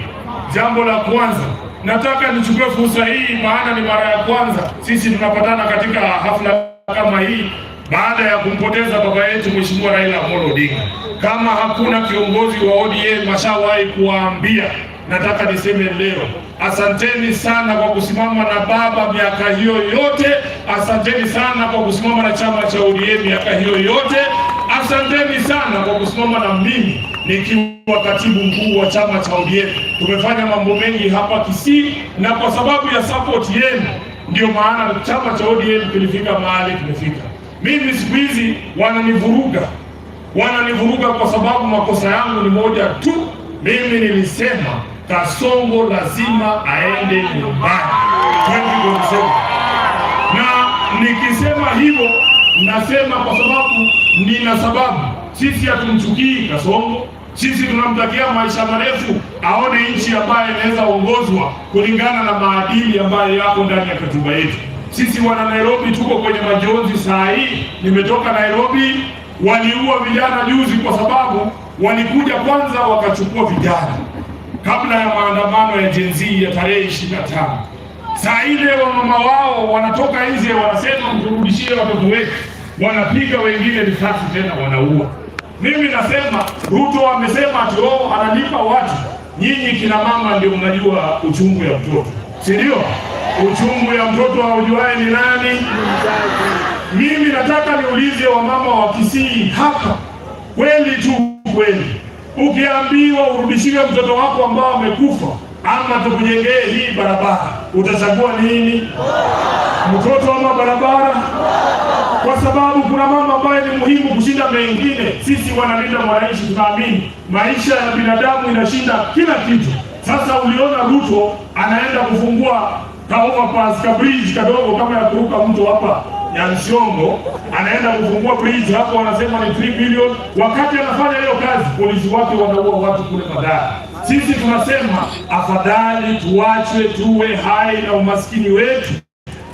Jambo la kwanza, nataka nichukue fursa hii, maana ni mara ya kwanza sisi tunapatana katika hafla kama hii baada ya kumpoteza baba yetu Mheshimiwa Raila Amolo Odinga. Kama hakuna kiongozi wa ODM ashawahi kuwaambia, nataka niseme leo, asanteni sana kwa kusimama na baba miaka hiyo yote. Asanteni sana kwa kusimama na chama cha ODM miaka hiyo yote. Asanteni sana kwa kusimama na mimi nikiwa katibu mkuu wa chama cha ODM. Tumefanya mambo mengi hapa Kisii, na kwa sababu ya support yenu ndio maana chama cha ODM kilifika mahali kimefika. Mimi siku hizi wananivuruga, wananivuruga kwa sababu makosa yangu ni moja tu. Mimi nilisema Kasongo lazima aende nyumbani 2027, na nikisema hivyo nasema kwa sababu nina sababu. Sisi hatumchukii Kasongo, Sisi tunamtakia maisha marefu, aone nchi ambayo inaweza ongozwa kulingana na maadili ambayo yako ndani ya katiba yetu. Sisi wana Nairobi tuko kwenye majonzi saa hii. Nimetoka Nairobi, waliua vijana juzi kwa sababu walikuja kwanza wakachukua vijana kabla ya maandamano ya Gen Z ya tarehe 25. Saa ile wamama wao wanatoka nje wanasema mturudishie watoto wetu, wanapiga wengine risasi tena wanaua. Mimi nasema Ruto amesema ati oh, analipa watu. Nyinyi kina mama ndio mnajua uchungu ya mtoto, si ndio? Uchungu ya mtoto haujuae ni nani? Mimi nataka niulize wamama wa Kisii hapa, kweli tu kweli, ukiambiwa urudishiwe mtoto wako ambao amekufa ama tukujengee hii barabara, utachagua nini? Mtoto ama barabara? Kwa sababu kuna mambo ambayo ni muhimu kushinda mengine. Sisi wanalinda mwananchi tunaamini maisha ya binadamu inashinda kila kitu. Sasa uliona Ruto anaenda kufungua ka overpass ka bridge kadogo kama ya kuruka mto hapa Nyansiongo, anaenda kufungua bridge hapo, wanasema ni 3 billion. Wakati anafanya hiyo kazi, polisi wake wanaua watu kule Mathare. Sisi tunasema afadhali tuachwe tuwe hai na umaskini wetu,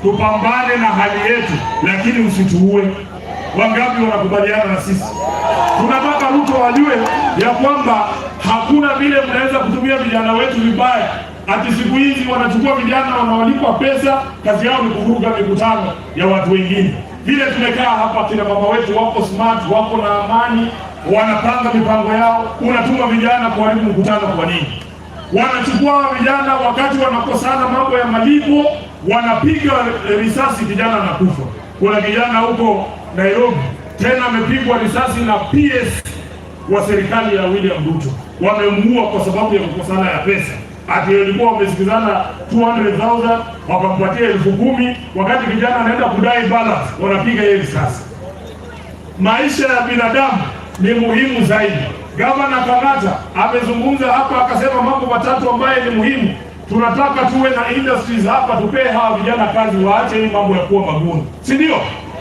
tupambane na hali yetu, lakini usituue. Wangapi wanakubaliana na sisi? Tunataka Ruto ajue ya kwamba hakuna vile mnaweza kutumia vijana wetu vibaya. Ati siku hizi wanachukua vijana wanawalipa pesa, kazi yao ni kuvuruga mikutano ya watu wengine. Vile tumekaa hapa, kina mama wetu wako smart, wako na amani, wanapanga mipango yao. Unatuma vijana kuharibu mkutano kwa nini? Wanachukua vijana wakati wanakosana mambo ya malipo, wanapiga risasi, kijana anakufa. Kuna kijana huko Nairobi tena amepigwa risasi na PS wa serikali ya William Ruto, wamemuua kwa sababu ya kukosana ya pesa. Ati walikuwa wamesikizana 200,000 wakampatia 10,000, wakati kijana anaenda kudai balance, wanapiga yeye risasi. Maisha ya binadamu ni muhimu zaidi. Gavana Kang'ata amezungumza hapa akasema mambo matatu ambayo ni muhimu. Tunataka tuwe na industries hapa, tupee hawa vijana kazi, waache hii mambo ya kuwa maguni, si ndio?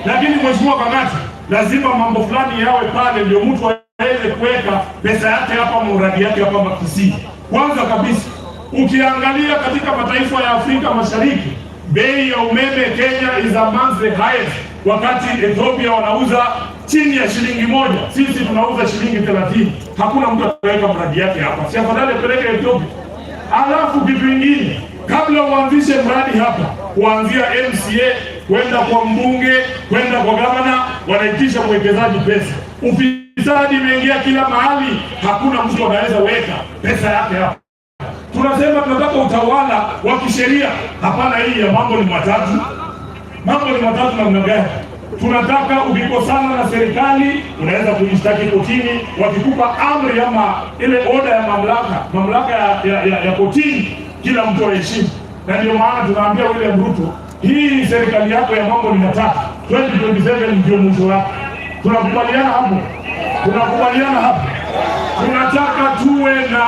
Lakini Mheshimiwa Kang'ata, lazima mambo fulani yawe pale, ndio mtu aweze kuweka pesa yake hapa, mradi yake hapa Kisii. Kwanza kabisa, ukiangalia katika mataifa ya Afrika Mashariki, bei ya umeme Kenya is among the highest, wakati Ethiopia wanauza chini ya shilingi 1, sisi tunauza shilingi 30. Hakuna mtu ataweka mradi yake hapa, si afadhali apeleke Ethiopia? Alafu kitu kingine, kabla uanzishe mradi hapa, kuanzia MCA kwenda kwa mbunge kwenda kwa gavana, wanaitisha mwekezaji pesa. Ufisadi imeingia kila mahali, hakuna mtu anaweza weka pesa yake hapa. Tunasema tunataka utawala wa kisheria, hapana hii ya mambo ni matatu. Mambo ni matatu namna gani? Tunataka ukikosana na serikali unaweza kujishtaki kotini, wakikupa amri ama ile oda ya mamlaka ya kotini, kila mtu aheshimu. Na ndio maana tunaambia William Ruto, hii serikali yako ya mambo ni matatu, 2027 ndio mwisho wake. Tunakubaliana hapo? Tunakubaliana hapo? Tunataka tuwe na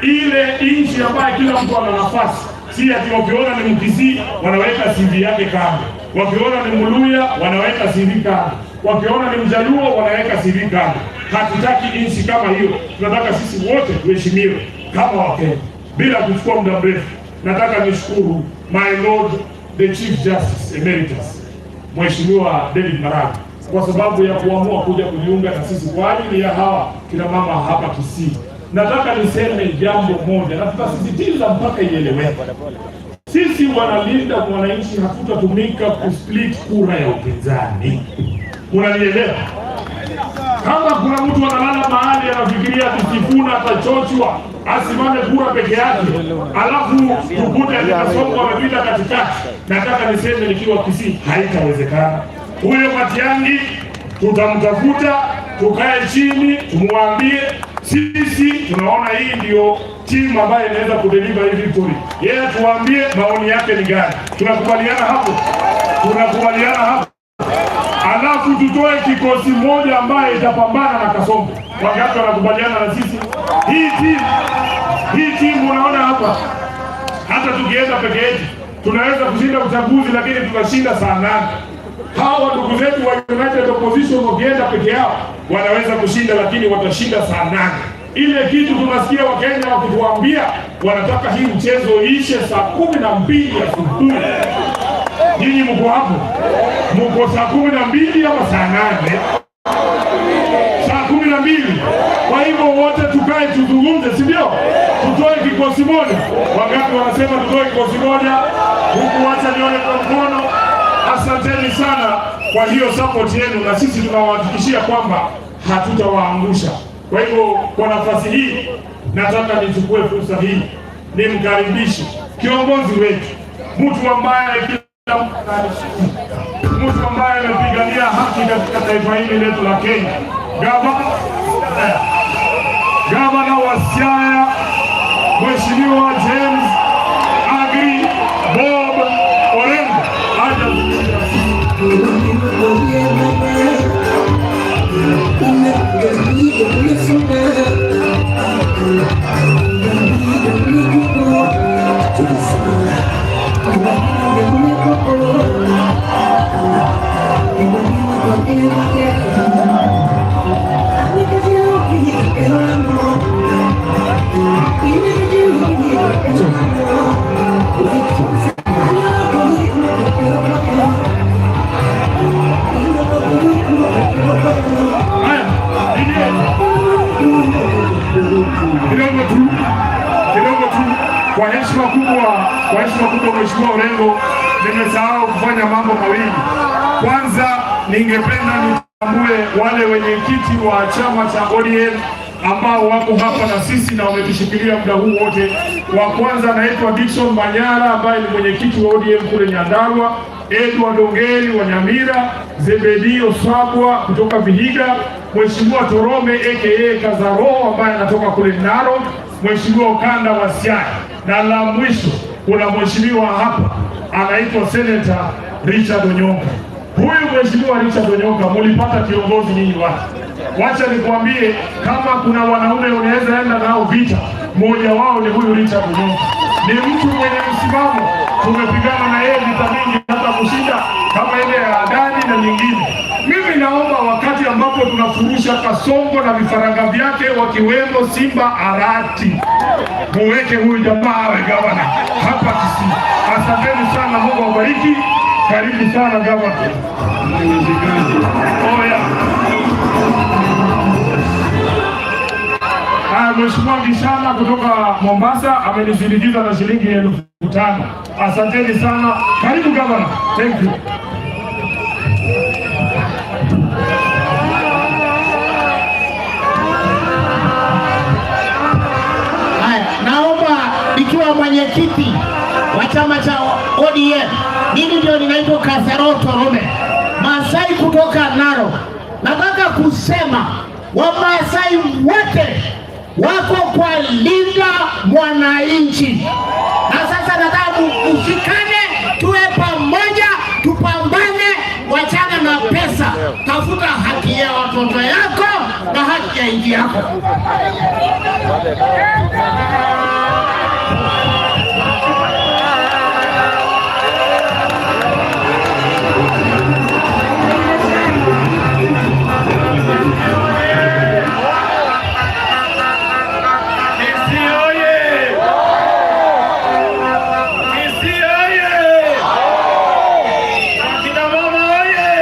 ile nchi ambayo kila mtu ana nafasi, si ati wakiona ni Mkisii wanaweka CV yake kando, wakiona ni Mluya wanaweka CV kando, wakiona ni Mjaluo wanaweka CV kando. Hatutaki nchi kama hiyo. Tunataka sisi wote tuheshimiwe kama Wakenya. Bila kuchukua muda mrefu, nataka nishukuru my lord the Chief Justice Emeritus Mheshimiwa David Maraga kwa sababu ya kuamua kuja kujiunga na sisi kwa ajili ya hawa kina mama hapa Kisii. Nataka niseme jambo moja na tutasisitiza mpaka ieleweke. Sisi wanalinda mwananchi hatutatumika kusplit kura ya upinzani. Unanielewa? Kama kuna mtu analala mahali anafikiria ati Sifuna atachochwa asimame kura peke yake, alafu tukute ati Kasongo amepita katikati, nataka niseme nikiwa Kisii, haitawezekana. Huyo Matiang'i tutamtafuta, tukae chini, tumwambie sisi tunaona hii ndio timu ambayo inaweza kudeliver hii victory. Yeye tuambie maoni yake ni gani. Tunakubaliana hapo? Tunakubaliana hapo? Alafu tutoe kikosi moja ambaye itapambana na Kasongo. Wangapi wanakubaliana na sisi? Hii timu unaona hapa, hata tukienda peke yetu tunaweza kushinda uchaguzi, lakini tunashinda saa 8. Hawa ndugu zetu wa United Opposition wakienda peke yao wanaweza kushinda, lakini watashinda saa 8. Ile kitu tunasikia Wakenya wakituambia wanataka hii mchezo iishe saa 12 asubuhi. Nyinyi mko hapo, mko saa 12 ama saa 8? Saa 12. Kwa hivyo wote tukae tuzungumze, si ndio? Tutoe kikosi moja. Wangapi wanasema tutoe kikosi moja? Huku wacha nione kwa mkono. Asanteni sana kwa hiyo support yenu, na sisi tunawahakikishia kwamba hatutawaangusha. Kwa hivyo kwa nafasi hii nataka nichukue fursa hii nimkaribishe kiongozi wetu, mtu ambaye kila mtu anaheshimu, mtu ambaye amepigania haki katika taifa hili letu la Kenya, gavana wa Siaya, Mheshimiwa James Agri Bob Orengo aje. Haya, kidogo tu, kidogo tu, kwa heshima kubwa, kwa heshima kubwa, Mheshimiwa Orengo, nimesahau kufanya mambo mawili. Kwanza, ningependa nitambue wale wenyekiti wa chama cha ODM ambao wako hapa na sisi na wametushikilia muda huu wote. Wa kwanza anaitwa Dickson Manyara ambaye ni mwenyekiti wa ODM kule Nyandarua, Edward Ongeri wa Nyamira, Zebedio Sabwa kutoka Vihiga, Mheshimiwa Torome aka Kazaro ambaye anatoka kule Narok, Mheshimiwa Okanda wa Siaya, na la mwisho kuna mheshimiwa hapa anaitwa Senator Richard Onyonka. Huyu Mheshimiwa Richard Onyonka mulipata kiongozi nyinyi watu. Wacha nikwambie, kama kuna wanaume unaweza enda nao vita, mmoja wao ni huyu Richard Onyonka. Ni mtu mwenye msimamo, tumepigana na yeye vita mingi hata kushinda kama ile ya Adani na nyingine. Mimi naomba wakati ambapo tunafurusha Kasongo na vifaranga vyake wakiwemo Simba Arati, muweke huyu jamaa awe gavana hapa Kisii. Asanteni sana, Mungu awabariki. Karibu sana gavana. Oh, yeah. Mheshimiwa Gishana kutoka Mombasa amenisindikiza na shilingi 5,000. Asanteni sana. Karibu gavana. Thank you. Haya, naomba nikiwa mwenyekiti wa chama cha ODM, mimi ndio ninaitwa Kasero Torome, Masai kutoka Narok. Nataka kusema Wamasai wote wako kwa linda mwananchi, na sasa nataka mshikane, tuwe pamoja, tupambane, wachana na pesa, tafuta haki ya watoto yako na haki ya nchi yako. Kisii oye! Kisii oye! Akina mama oye!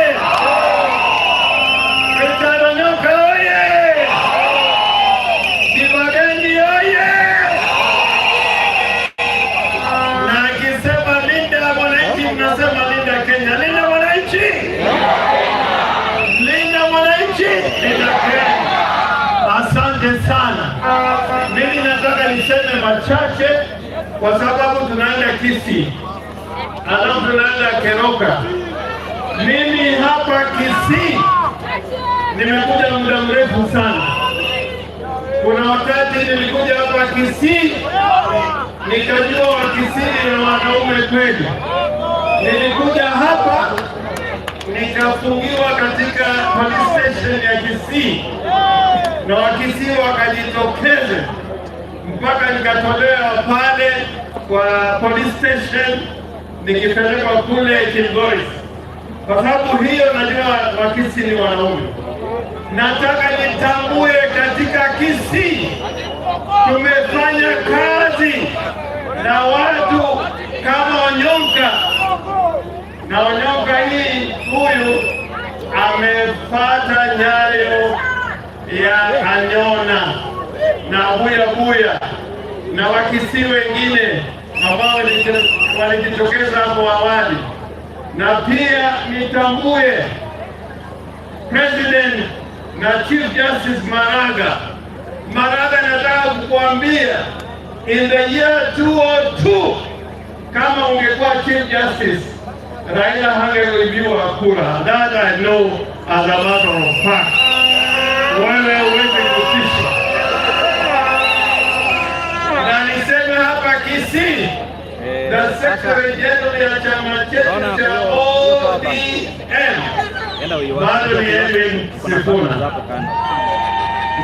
Richard Onyonka oye! Kibagendi oye! Na akisema linda mwananchi, mnasema linda Kenya. Linda mwananchi! Linda mwananchi! Linda Kenya. Asante sana. Mimi nataka niseme machache kwa sababu tunaenda Kisii, alafu tunaenda Keroka. Mimi hapa Kisii nimekuja muda mrefu sana. Kuna wakati nilikuja hapa Kisii nikajua Wakisii ni wanaume kweli. Nilikuja hapa nikafungiwa katika police station ya Kisii na Wakisii wakajitokeza mpaka nikatolewa pale kwa police station nikipelekwa kule Kilgoris. Kwa sababu hiyo najua Wakisii ni wanaume. Nataka nitambue katika Kisii Tutafuata nyayo ya Anyona na Buya Buya na Wakisii wengine ambao walijitokeza hapo awali, na pia nitambue President na Chief Justice Maraga. Maraga, nataka kukuambia, in the year 2002 kama ungekuwa Chief Justice, Raila hangeibiwa kura. That I know as a matter of fact. Wewe huwezi kutishwa. Na niseme hapa Kisii, the Secretary General ya chama chetu cha ODM bado ni Edwin Sifuna,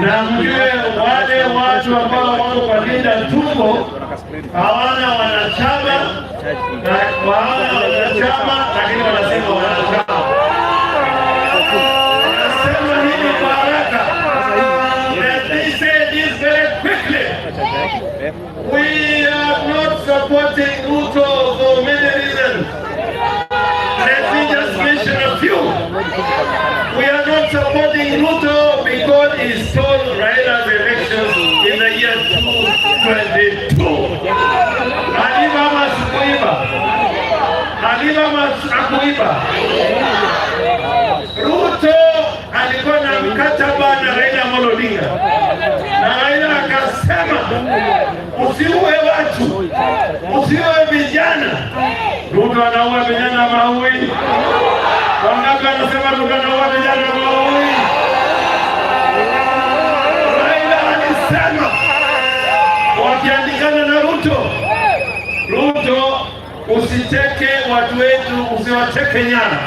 na mjue wale watu ambao wako kwa Linda Tumbo hawana wanachama na hawana wanachama, lakini wanasema wanachama. Nasema hili kwa haraka. Let me say this very quickly. We are not supporting Ruto for many reasons. Let me just mention a few. We are not supporting Ruto because he stole Raila's elections in the year 2022. Aliiba ama sikuiba? Aliiba ama hakuiba? Ruto alikuwa na mkataba na Raila Amolo Odinga, na Raila akasema usiue watu, usiue vijana. Ruto anaua vijana maui. Wangapi anasema Ruto anaua vijana maui? Raila alisema wakiandikana na Ruto, "Ruto, usiteke watu wetu, usiwateke nyara."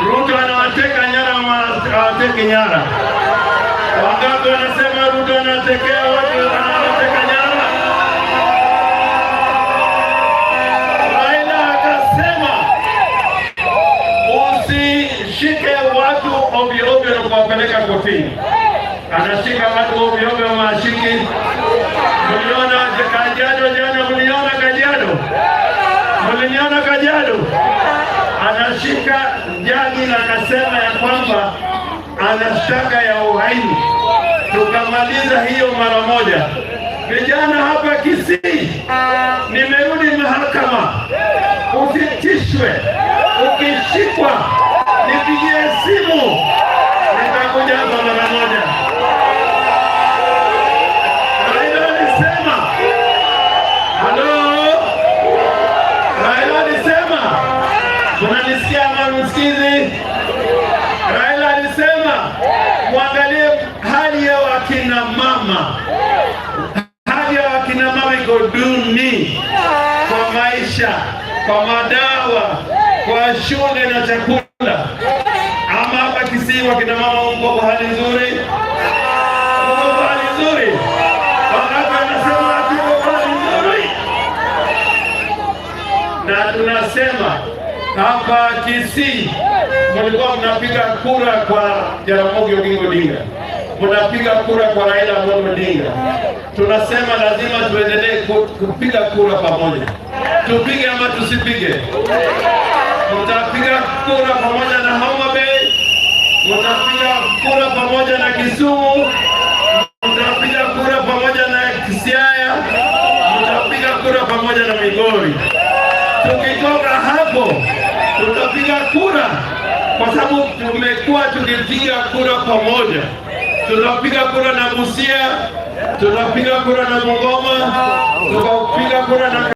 Ruto anawateka nyara ama hawateki nyara? Wangapi wanasema Ruto anatekea watu, anawateka nyara? Raila akasema usishike watu ovyo ovyo na kuwapeleka kotini. Anashika watu ovyo ovyo ama hashiki? Mliona Kajiado jana? Mliona Kajiado? Mliona Kajiado? Anashika jaji na akasema ya kwamba ana shtaka ya uhaini. Tukamaliza hiyo mara moja. Vijana hapa Kisii, nimerudi mahakama, usitishwe. Ukishikwa nipigie simu, nitakuja hapa mara moja. Raila alisema, halo, Raila alisema, unanisikia ama msikizi? Raila alisema mwangalie hali ya wakina mama, hali ya wakina mama iko duni kwa maisha, kwa madawa, kwa shule na chakula. Ama hapa Kisii wakina mama mko kwa hali nzuri? Mko kwa hali nzuri? Wangapi wanasema tuko kwa hali nzuri? Na tunasema hapa Kisii mlikuwa mnapiga kura kwa Jaramogi Oginga Odinga, mnapiga kura kwa Raila Amolo Odinga. Tunasema lazima tuendelee kupiga kura pamoja. Tupige ama tusipige? Mtapiga kura pamoja na Homa Bay, mtapiga kura pamoja na Kisumu, mtapiga kura pamoja na Siaya, mtapiga kura pamoja na Migori. Tukitoka hapo tutapiga kura, kwa sababu tumekuwa tukipiga kura pamoja. Tunapiga kura na Busia, tunapiga kura na Bungoma, tukapiga kura na